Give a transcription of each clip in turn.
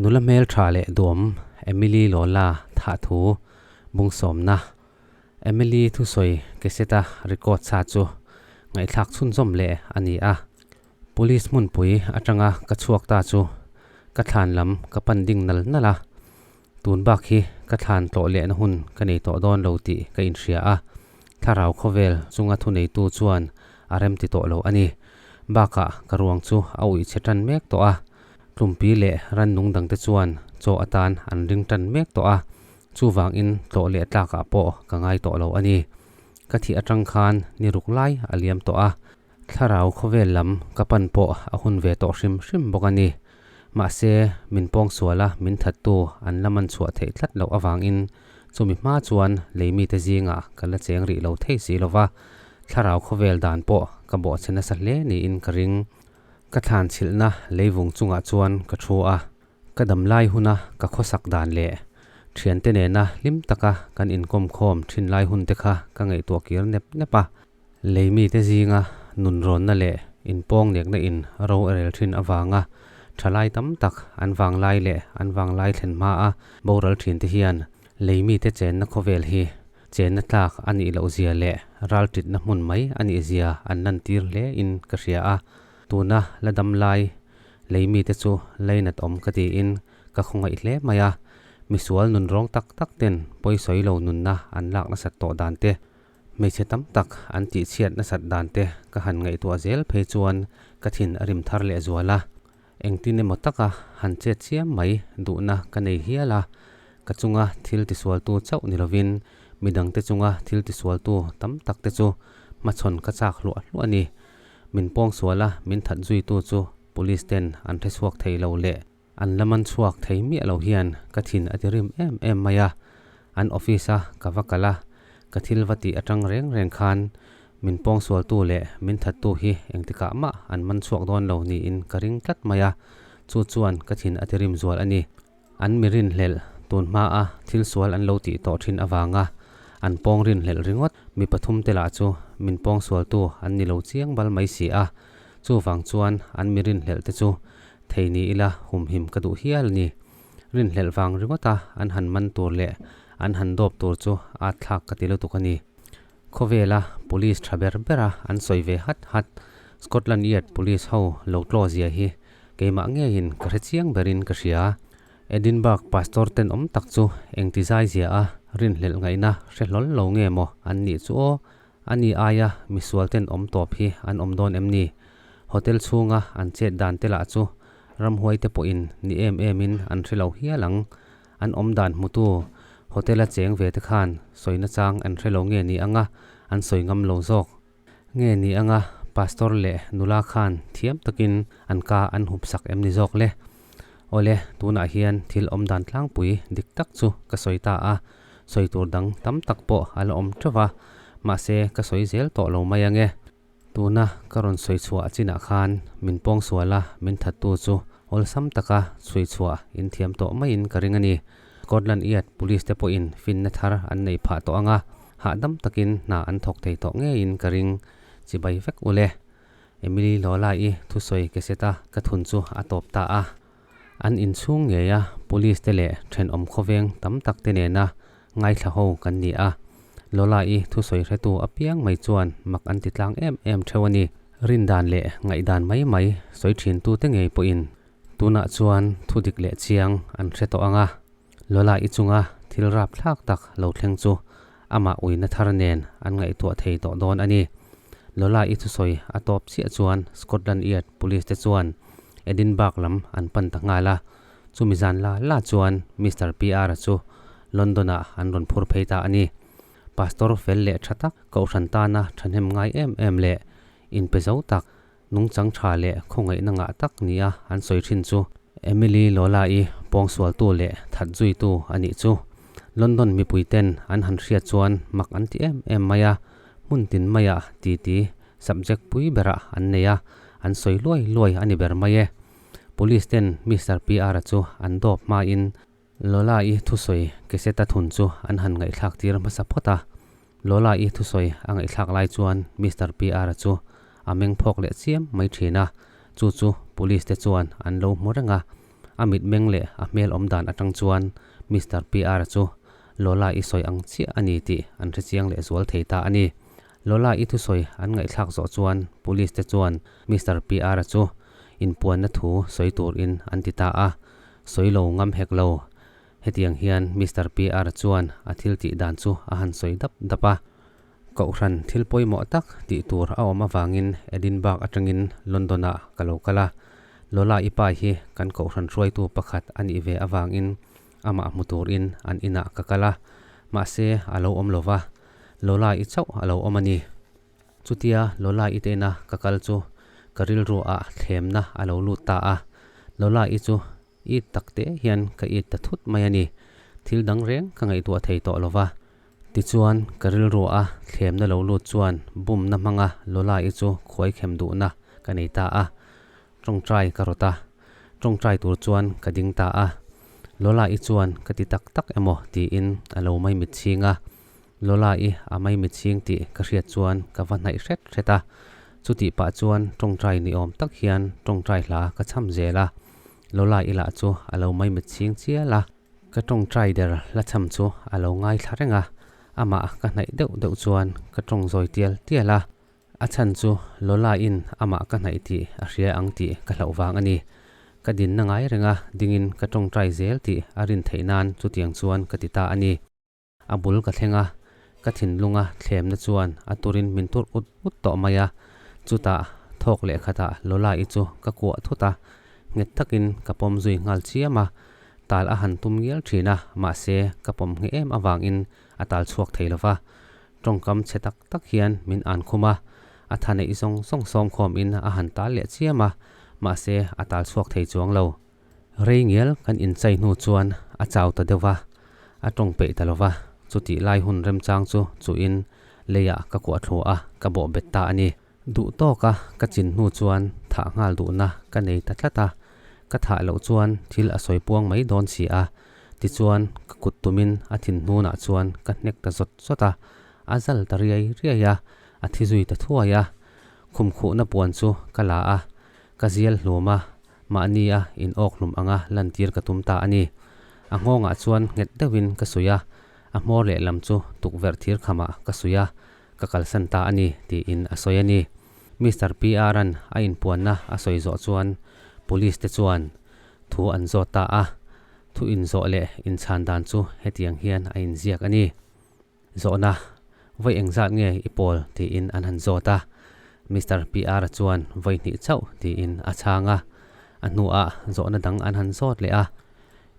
Nula hmel tha leh duam Emily Lola thah thu bung sawmna Emily thusawi cassette-a record sa chu ngaihthlak chhunzawm leh a ni a. Police hmunpui atanga ka chhuak ta chu ka thlan lam ka pan ding nal nal a, tun bak hi ka thlan tlawh lehna hun ka nei tawh dawn lo tih ka inhria a, thlarau khawvel chunga thuneitu chuan a remti tawh lo a ni. Bakah ka ruang chu a uih chhe tan mek tawh a, tlumpi leh rannung dangte chuan chaw atan an ring tan mek tawh a, chuvangin tlawh leh tlakah pawh ka ngai tawh lo a ni. Ka thih atang khan ni ruk lai a liam tawh a, Thlarau khawvel lam ka pan pawh a hun ve tawh hrim hrim bawk a ni. Mahse, min pawng sual a, min thattu an la man chhuah theih tlat loh avangin chumi hma chuan leimite zingah ka la cheng rih lo thei si lo va, thlarau khawvel dan pawh ka bawhchhe nasa hle niin ka ring. Ka thlan chhilhna leivung chungah chuan ka thu a, ka dam lai huna ka khawsak dan leh thiante nena hlim taka kan inkawm khawm thin lai hun te kha ka ngaihtuah kir nep nep a. Leimite zinga nunrawnna leh inpawngnekna in ro a rel thin avanga thalai tam tak an vanglai leh an vanglai thlen hmaa boral thinte hian leimite chenna khawvel hi chenna tlak a nih loh zia leh raltitna hmun mai a nih zia an lantir hle in ka hria a. Tuna la dam lai leimite chu leinat awm ka tiin ka khawngaih hle mai a. Misual nunrawng tak tak ten pawisawi lo nunna an lak nasat tawh dan te Hmeichhe tam tak an tihchhiat nasat dan te ka han ngaihtuah zel phei chuan ka thin a rim thar leh zual a, engtin emaw taka han chet chiam mai duhna ka nei hial a, ka chunga thil tisualtu chauh ni lovin midangte chunga thil tisualtu tam tak te chu hmachhawn ka chak hluah hluah a ni. Min pawngsual a, min that zuitu chu police ten an hrechhuak thei lo leh. An la man chhuak thei miah lo hian ka thin a ti rim em em mai a, an office a ka va kal a, ka thil va tih atang reng reng khan min pawngsualtu leh min thattu hi engtikah mah an man chhuak dawn lo niin ka ring tlat mai a, chu chuan ka thin a ti rim zual a ni. An mi rinhlelh tun hmaa thil sual an lo tih tawh thin avanga an pawng rinhlelh ringawt mi pathum te lah chu min pawngsualtu an ni lo chiang bal mai si a, chuvang chuan an mi rinhlelh te chu Thei ni ila humhim ka duh hial a ni. Rinhlelh vang ringawta an han man tur leh an han dawp tur chu at thlak ka ti lutuk a ni. Khawvela police tha ber bera an sawi ve hat hat Scotland Yard police ho lo tlaw zia hi keimah ngeiin ka hre chiang berin ka hria. Edinburgh pastor tenawm tak chu engti zai zia a rinhlelh ngaihna hre hlawl lo nge maw an nih chu aw. A ni aia misual ten awm tawp hi an awm dawn em ni? Hotel chhunga an chet dan te lah chu ramhuai te pawhin ni em emin an hre lo hial ang. An awm dan hmutu hotel a cheng ve te khan sawi nachang an hre lo nge ni anga an sawi ngam lo zawk nge ni anga pastor leh nula khan thiam takin an ka an hup sak em ni zawk le? Awle, tunah hian thil awm dan tlangpui dik tak chu ka sawi ta a. Sawi tur dang tam tak pawh a la awm teuh va, mahse ka sawi zel tawh lo mai ange. Tuna ka rawn sawi chhuah chinah khan min pawng sual a, min thattu chu awlsam taka chhui chhuah inthiam tawh maiin ka ring a ni. Scotland Yard Police te pawhin finna thar an nei phah tawh ang a, hahdam takin hna an thawk thei tawh ngeiin ka ring. Chibai vek ule. Emily Lola-i thusawi cassette-a ka thun chu a tawp ta a. An inchhung ngeia police te leh thenawm khawveng tam tak te nena ngaithla ho kan ni a. Lola-i thusawi hretu apiang mai chuan mak an ti tlang em em theuh a ni. Rindan leh ngaihdan mai mai sawi thin tute ngei pawhin tunah chuan thudik leh chiang an hre tawh ang a. Lola-i chunga thil rap thlak tak lo thleng chu amah uina thar nen an ngaihtuah thei tawh dawn a ni. Lola-i thusawi a tawp chiah chuan Scotland Yard Police te chuan Edinburgh lam an pan ta nghal a, chumi zan la la chuan Mister PR-a chu London-ah an rawn phur phei ta a ni. Pastor fel leh tha tak, kohhran tana thahnem ngai em em leh inpe zo tak, Nungchang tha leh khawngaihna ngah tak nia an sawi thin chu Emily Lola-i pawngsualtu leh that zuitu a nih chu. London mipui ten an han hriat chuan mak an ti em em mai a, hmun tin maiah titi subject pui berah an nei a, an sawi luai luai a ni ber mai e. Police ten Mister PR-a chu an dawp hmain Lola-i thusawi cassette-a thun chu an han ngaihthlak tir hmasa phawt a. Lola-i thusawi a ngaihthlak lai chuan Mister PR-a chu a meng phawk leh chiam mai thin a, chu chu Police te chuan an lo hmu reng a. A mitmeng leh a hmel awm dan atang chuan Mister PR chu Lola i sawi ang chiah a ni tih an hrechiang lehzual thei ta a ni. Lola i thusawi an ngaihthlak zawh chuan Police te chuan Mister PR chu inpuanna thu sawi turin an ti ta a, sawi lo ngam hek lo. Hetiang hian Mister PR chuan a thil tih dan chu a han sawi dap dap a. Kohhran thil pawimawh tak tih tur a awm avangin Edinburgh atangin London-ah ka lo kal a. Lola i pa hi kan kohhran hruaitu pakhat a nih ve avangin amah hmu turin an inah ka kal a, mahse a lo awm lo va, Lola i chauh a lo awm a ni. Chutia Lola i te ina ka kal chu ka rilru ah thlemna a lo lut ta a, Lola i chu it tak te hian ka it ta thut mai a ni. Thil dang reng ka ngaihtuah thei tawh lo va. Tichuan ka rilru a thlemna lo lut chuan bumna hmanga Lola i chu khuai khem duhna ka nei ta a. Tawngtai ka rawt a, tawngtai tur chuan ka ding ta a. Lola i chuan ka ti tak tak emaw tiin a lo maimit chhing a. Lola i a maimit chhing tih ka hriat chuan ka va hnaih hret hret a. Chutih pah chuan tawngtai ni awm tak hian tawngtai hla ka cham zel a. Lola i lah chu a lo maimit chhing chial a. Ka tawngtai der hla cham chu a lo ngaithla reng a. Amah ka hnaih deuh deuh chuan ka tawng zawi tial tial a. A chhan chu Lola in amah ka hnaih tih a hria ang tih ka hlauh vang a ni. Ka dinna ngai reng a, dingin ka tawngtai zel tih a rin theih nan chutiang chuan ka ti ta a ni. A bul ka thleng a, ka thinlunga thlemna chuan a turin min tur ut ut tawh mai a. Chutah thawk leh khatah Lola i chu ka kuah thut a, nghet takin ka pawm zui nghal chiam a. Tal a han tum ngial thin a, mahse ka pawm ngheh em avangin a tal chhuak thei lo va. Tawngkam chhe tak tak hian min an khum a, a tha neih zawng zawng sawm khawm in a han tal leh chiam a, mahse a tal chhuak thei chuang lo. Rei ngial kan inchai hnu chuan a chau ta deuh va, a tawng peih ta lo va, chutih lai hun remchang chu chuhin leiah ka kuah thlu a, ka bawh bet ta a ni. Duh tawka ka chin hnu chuan thah nghal duhna ka nei ta tlat a, ka thah loh chuan thil a sawi puang mai dawn si a, tichuan ka kut tumin a thin hnunah chuan ka hnek ta zawt zawt a, a zal ta riai riai a, a thi zui ta thuai a. Khum khuhna puan chu ka la a, ka zial hlum a, mahni a in awk hlum anga lantir ka tum ta a ni. A nghawngah chuan nghet deuhin ka suih a, a hmawr lehlam chu tukverh thir khamah ka suih a, Ka kalsan ta a ni, tiin a sawi a ni. Mister PR-a'n a inpuanna a sawi zawh chuan Police te chuan thu an zawt ta a. Thu inzawh leh inchhan dan chu hetiang hian a inziak a ni. Zawhna, Vawi engzat nge i pawl? tiin an han zawt a. Mister PR-a chuan vawi hnih chauh tiin a chhang a. A hnuah zawhna dang an han zawt leh a.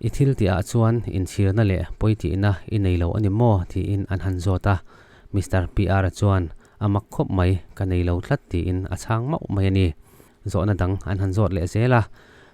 I thil tihah chuan inchhirna leh pawitihna i nei lo a ni maw? tiin an han zawt a. Mister PR-a chuan, A mak khawp mai, ka nei lo tlat tiin a chhang mauh mai a ni. Zawhna dang an han zawt leh zel a.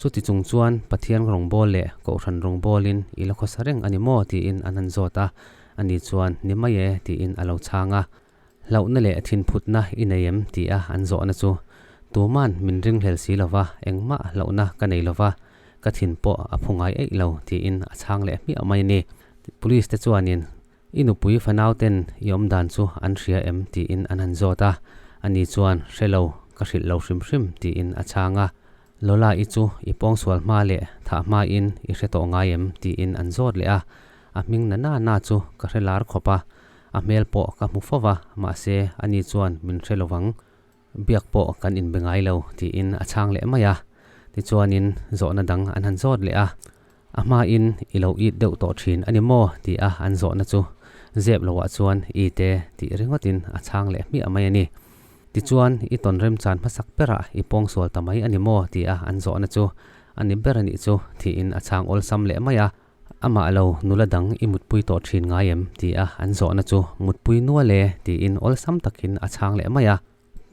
Chuti chung chuan Pathian rawngbâwl leh Kohhran rawngbâwlin i la khawsa reng a ni maw? tiin an han zawt a. Ani chuan, Ni mai e tiin a lo chhang a. Hlauhna leh thinphutna i nei em? ti a an zawhna chu, Tuman min ringhlel si lo va, engmah hlauhna ka nei lo va, ka thin pawh a phu ngai eih lo, tiin a chhang leh hmiah mai a ni. Police te chuanin, I nupui fanau ten i awm dan chu an hria em? tiin an han zawt a, ani chuan, Hre lo, ka hrilh lo hrim hrim, tiin a chhang a. Lola i chu i pawngsual hma leh thah hmain i hre tawh ngai em? tiin an zawt leh a, a hming na na na chu ka hre lar khawp a, a hmel pawh ka hmu fo va, mahse ani chuan min hre lo vang, biak pawh kan inbe ngai lo tiin a chhang leh mai a. Tichuanin zawhna dang an han zawt leh a, a hmain i lo it deuh tawh thin a ni maw? ti a an zawhna chu zep loah chuan it e tih ringawtin a chhang leh hmiah mai a ni. Tichuan i tawn remchan hmasak berah i pawngsual ta mai a ni maw? ti a an zawhna chu a ni ber a nih chu tiin a chhang awlsam leh mai a. Amah lo nula dang i mutpui tawh thin ngai em? ti a an zawhna chu mutpui nual e tiin awlsam takin a chhang leh mai a.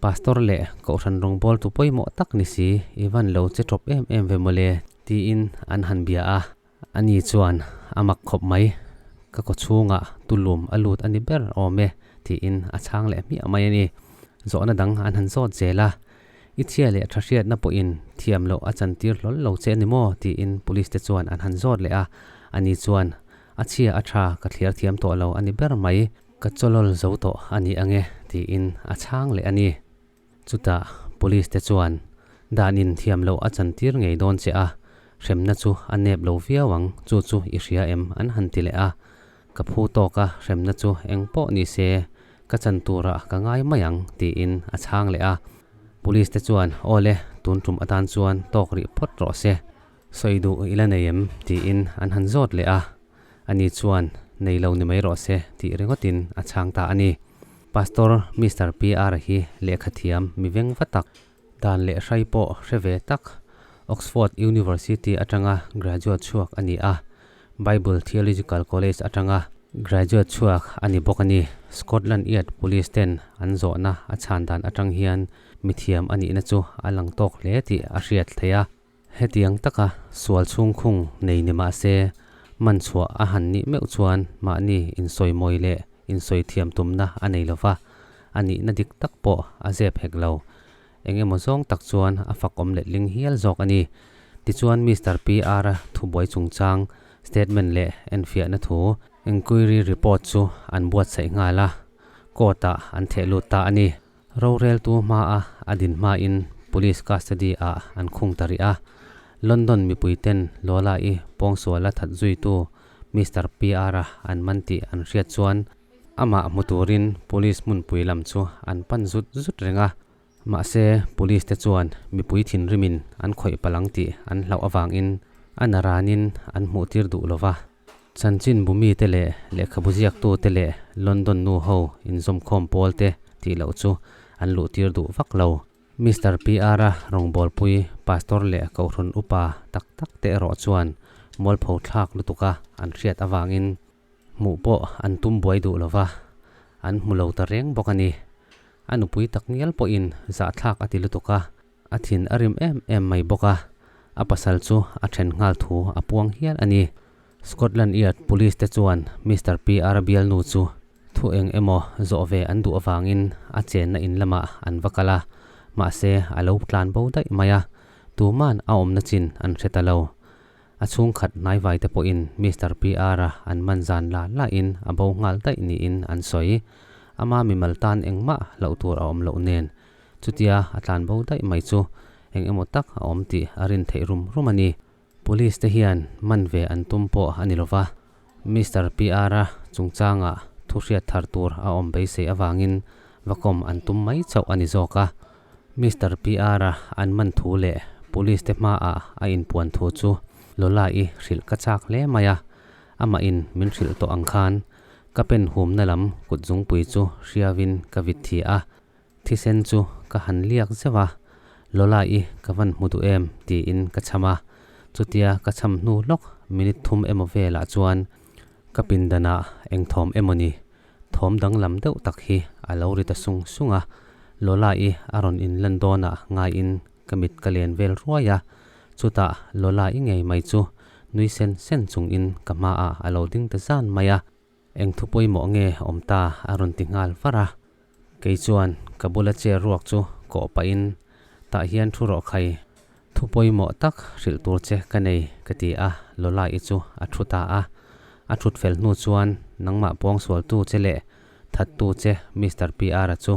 Pastor leh Kohhran rawngbawltu pawimawh tak ni si i van lo che tawp em em ve mawle tiin an han bia a. Ani chuan a mak khawp mai, ka kaw chhungah tulum a lut a ni ber awm e tiin a chhang leh hmiah mai a ni. Zawhna dang an han zawt zel a. I chhia leh tha hriatna pawhin thiam loh a chantir hlawl lo che a ni maw? tiin police te chuan an han zawt leh a, ani chuan, A chhia a tha, ka thliar thiam tawh lo a ni ber mai, ka chawlawl zo tawh a ni ang e, tiin a chhang leh a ni. Chutah police te chuan, Danin thiam loh a chantir ngei dawn che a, Hremna chu a nep lo viau ang, chu chu i hria em? an han ti leh a. Ka phu tawk a, hremna chu eng pawh ni se ka chan turah ka ngai mai ang, tiin a chhang leh a. Police te chuan, Aw le, tun tum atan chuan tawk rih phawt rawh se. Sawi duh i la nei em? tiin an han zawt leh a. Ani chuan, Nei lo ni mai rawh se, tih ringawtin a chhang ta a ni. Pastor Mister PR hi lehkha thiam mi veng va tak, dan leh hrai pawh hre ve tak, Oxford University atanga graduate chhuak a ni a, Bible Theological College atanga graduate chhuak a ni bawk a ni. Scotland Yard Police ten an zawhna a chhan dan atang hian mithiam a nihna chu a lang tawk hle tih a hriat theih a. Hetiang taka sual chhungkhung nei ni mah se, man chhuah a han nih meuh chuan mahni insawimawi leh insawi thiam tumna a nei lo va, a nihna dik tak pawh a zep hek lo. Eng emaw zawng tak chuan a fakawm letling hial zawk a ni. Tichuan Mister PR-a thubuai chungchang statement leh enfiahna thu, enquiry report, chu an buatsaih nghal a, court-ah an theh lut ta a ni. Roreltu hmaa a din hmain Police custody ah an khung ta rih a. London mipui ten Lola-i pawngsuala that zuitu Mister PR-a an man tih an hriat chuan amah hmu turin Police hmunpui lam chu an pan zut zut reng a. Mahse Police te chuan mipui thinrimin an khawih palang tih an hlauh avangin a naranin an hmuhtir duh lo va. Chanchin bumite leh lehkhabu ziaktute leh London nu ho inzawmkhawm pawl te tih loh chu an luhtir duh vak lo. Mister PR-a rawngbawlpui Pastor leh Kohhran upa tak tak te erawh chuan mualpho thlak lutuka an hriat avangin hmuh pawh an tum buai duh lo va, an hmu lo ta reng bawk a ni. A nupui tak ngial pawhin zahthlak a ti lutuk a. A thin a rim em em mai bawk a, a pasal chu a then nghal thu a puang hial a ni. Scotland Yard Police te chuan Mister PR bialnu chu thu eng emaw zawh ve an duh avangin a chenna in lamah an va kal a, mahse a lo tlan bo daih mai a, tuman a awmna chin an hre ta lo. A chhungkhat hnaivai te pawhin Mister PR-a an man zan la lahin a bo nghal daih niin an sawi. Ama mimal tan engmah hlauh tur a awm loh nen Chutia a tlan bo daih mai chu eng emaw tak a awm tih a rin theih rum rum a ni. Police te hian man ve an tum pawh a ni lova, Mister PR-a chungchangah thu hriat thar tur a awm beisei avangin vakawm an tum mai chauh a ni zawk a. Mister PR-a an man thu leh Police te hmaah a inpuan thu chu Lola-i hrilh ka chak hle mai a, amahin min hrilh tawh ang khan ka pen humna lam kut zungpui chu hriavin ka vit thi a. Thisen chu ka han liak zeuh a, Lola-i ka van hmu duh em? tiin ka cham a. Chutia ka cham hnu lawk minute thum emaw velah chuan ka pindanah eng thawm emaw ni, thawm danglam deuh tak hi a lo ri ta sung sung a. Lola-i a rawn inlan dawnah ngaiin ka mit ka len vel ruai a, chutah Lola-i ngei mai chu nui sen sen chungin ka hmaah a lo ding ta zan mai a. Eng thu pawimawh nge awm ta a rawn ti nghal var a. Kei chuan ka bula chair ruak chu kawh pahin tah hian thu rawh khai thu pawimawh tak hrilh tur che ka nei ka ti a, Lola-i chu a thu ta a. A thut fel hnu chuan nangmah pawngsualtu che leh thattu che Mister PR-a chu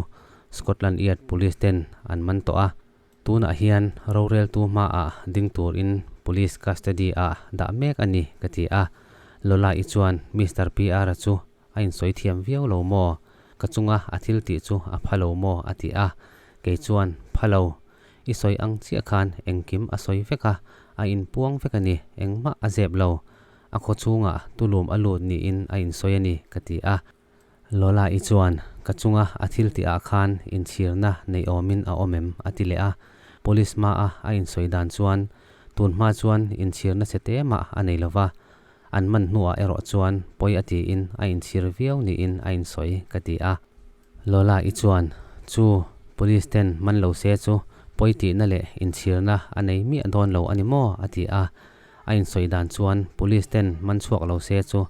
Scotland Yard Police ten an man tawh a. Tunah hian roreltu hmaah ding turin Police custody ah dah mek a ni ka ti a, Lola-i chuan Mister PR-a chu a insawi thiam viau lo maw? Ka chunga a thil tih chu a pha lo maw? a ti a, kei chuan Pha lo, i sawi ang chiah khan engkim a sawi vek a, a inpuang vek a ni, engmah a zep lo, a khaw chhungah tulum a lut niin a insawi a ni ka ti a. Lola-i chuan, Ka chunga a thil tih ah khan inchhirna nei awmin a awm em? a ti leh a. Police hmaa a insawi dan chuan, tun hma chuan inchhirna che te mah a nei lova, an man hnuah erawh chuan pawi a tiin a inchhir viau niin a insawi ka ti a. Lola-i chuan, Chu, Police ten man lo se chu pawi tihna leh inchhirna a nei miah dawn lo a ni maw? a ti a. A insawi dan chuan Police ten man chhuak lo se chu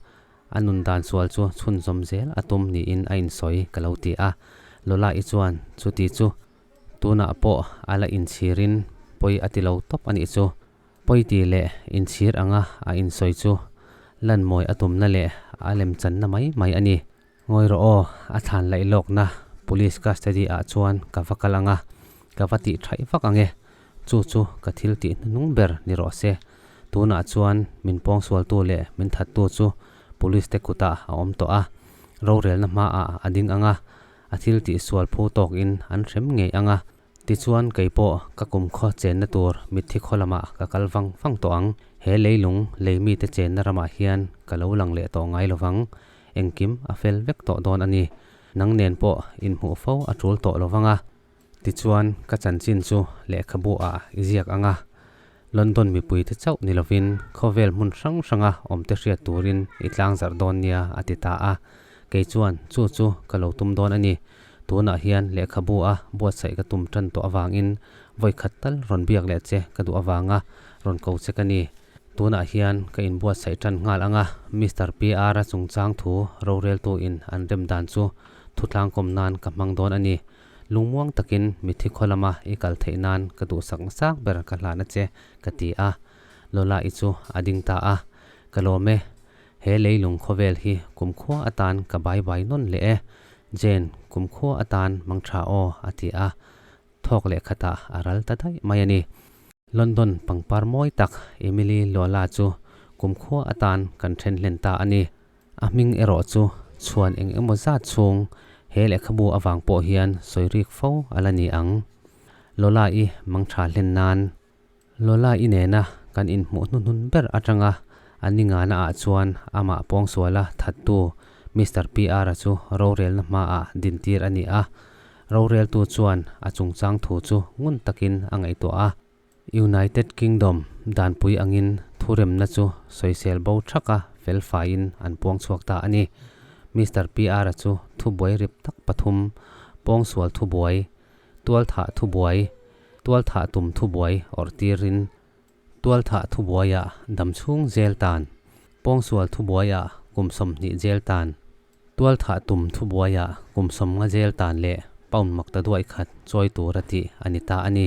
A nun dan sual chu chhunzawm zel a tum niin a insawi ka lo ti a. Lola-i chuan chuti chu tunah pawh a la inchhirin pawi a ti lo tawp a nih chu. Pawi ti leh inchhir anga a insawi chu lanmawi a tumna leh a lemchanna mai mai a ni. Ngawi rawh aw, a thlan laih lawkna Police custody ah chuan ka va kal ang a, ka va tih thaih vak ang e. Chu chu ka thil tih hnuhnung ber ni rawh se. Tunah chuan min pawngsualtu leh min thattu chu police te kutah a awm tawh a, rorelna hmaah a ding ang a, a thil tihsual phu tawkin an hrem ngei ang a. Tichuan kei pawh ka kumkhaw chenna tur mitthi khaw lamah ka kal vang vang tawh ang. He leilung lei mite chenna ramah hian ka lo lang leh tawh ngai lovang. Engkim a fel vek tawh dawn a ni. Nang nen pawh inhmuh fo a tul tawh lovang a. Tichuan ka chanchin chu lehkhabu ah i ziak ang a. London mipuite chauh ni lovin khawvel hmun hrang hranga awmte hriat turin i tlangzarh dawn nia a ti ta a. Kei chuan chu chu ka lo tum dawn a ni. Tunah hian lehkhabu a buatsaih ka tum tan tawh avangin vawi khat tal rawn biak leh che ka duh avanga rawn ko che ka ni. Tunah hian ka inbuatsaih tan nghal ang a, Mister PR-a chungchang thu roreltu in an rem dan chu thutlangkawm nan ka hmang dawn a ni. Lungmuang takin mitthi khaw lama i kal theih nan ka duhsak hmasak ber ka hlan a che, ka ti a. Lola-i chu a ding ta a, Ka lawm e, he leilung khawvel hi kumkhua atan ka bai bai nawn leh e, Jane, kumkhua atan mang tha aw, a ti a. Thawk leh khatah a ral ta daih mai a ni. London pangpar mawi tak Emily Lola chu kumkhua atan kan then hlen ta a ni. A hming erawh chu chhuan eng emaw zat chhung he lehkhabu avang pawh hian sawi rik fo a la ni ang. Lola-i mang tha hlen nan Lola-i nena kan inhmuh hnuhnun ber atanga a ni ngana ah chuan amah pawngsuala thattu Mister PR-a chu rorelna hmaah dintir a ni a. Roreltu chuan a chungchang thu chu ngun takin a ngaihtuah a. United Kingdom danpui angin thuremna chu sawisel bo thaka fel faiin an puang chhuak ta a ni. Mister PR-a chu thubuai rip tak pathum, pawngsual thubuai, tualthah thubuai, tualthah tum thubuai awrh tirin tualthah thubuaiah damchhung zel tan, pawngsual thubuaiah kum 20 zel tan, Tualthah tum thubuaiah kum 50 zel tan leh pound makta duai khat chawi tur a tih a ni ta a ni.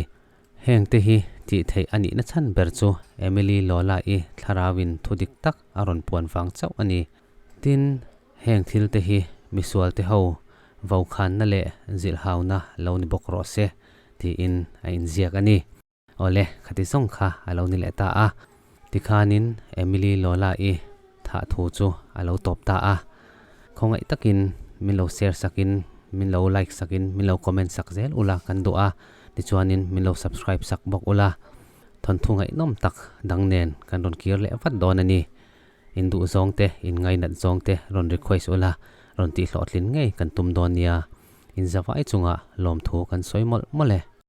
Heng te hi tih theih a nihna chhan ber chu Emily Lola-i thlarauin thu dik tak a rawn puan vang chauh a ni. Tin, heng thil te hi misual te ho vokhanna leh zilhhauna lo ni bawk rawh se tiin a inziak a ni. Awle, khati zawng kha a lo ni leh ta a. Tikhanin Emily Lola-i thah thu chu a lo tawp ta a. Khawngaih takin min lo share sakin, min lo like sakin, min lo comment sak zel ula kan duh a. Tichuanin min lo subscribe sak bawk ula. Thawnthu ngaihnawm tak dang nen kan rawn kir leh vat dawn a ni. In duh zawng te, in ngainat zawng te rawn request ula, rawn tihhlawhtlin ngei kan tum dawn nia. In zavai chungah lawmthu kan sawi mawlh mawlh e.